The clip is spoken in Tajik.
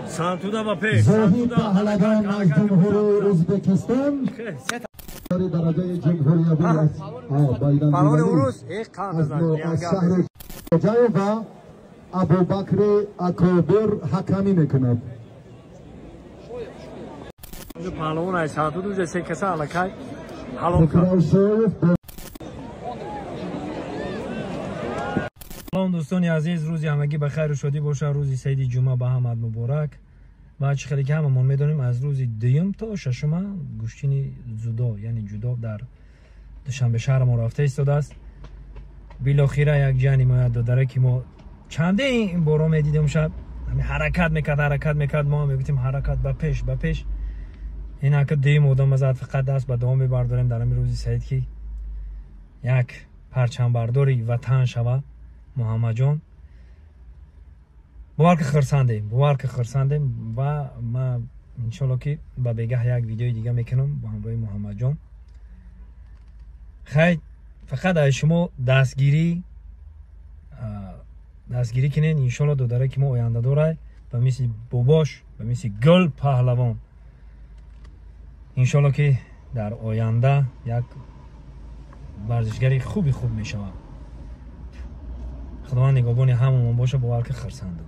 Сантуда ба пеш. Зоҳид Паҳлавон аз Ҷумҳурии Ӯзбекистон дараҷаи ҷумҳуриявӣ аз аз шаҳри Хоҷаев ва Абубакри Акобир ҳакамӣ мекунад. Паҳлавон ай Сантуда уже се каса аллакай ҳалок кард. Салом, дӯстони азиз, рӯзи ҳамагӣ ба хайру шодӣ бошад. Рӯзи саиди ҷумъа ба ҳамат муборак. Ва чӣ хеле ки ҳамамон медонем, аз рӯзи дуюм то шашума гӯштини зудо, яъне ҷудо дар Душанбе шаҳр мо рафта истодааст. Билохира як ҷани мояд додаре ки мо чанде ин боро медидем, шаб ҳаракат мекард, ҳаракат мекард, мо мегуфтем ҳаракат ба пеш, ба пеш. Ин ака дуюм одам зад, фақат даст ба дуо мебардорем дар ҳамин рӯзи саид, ки як парчамбардори ватан шава Муҳаммадҷон. Бовар ки хурсандем, бовар ки хурсандем. Ва ма иншолло ки ба бегаҳ як видеои дига мекунам бо ҳамроҳи Муҳаммадҷон. Хай, фақат аз шумо дастгирӣ кунед, иншолло додаре ки мо ояндадорай, ба мисли бобош, ба мисли Гул Паҳлавон, иншолло ки дар оянда як варзишгари хуби хуб мешавад. Худованд нигоҳбони ҳамамон боша. Бовар ки хурсандам.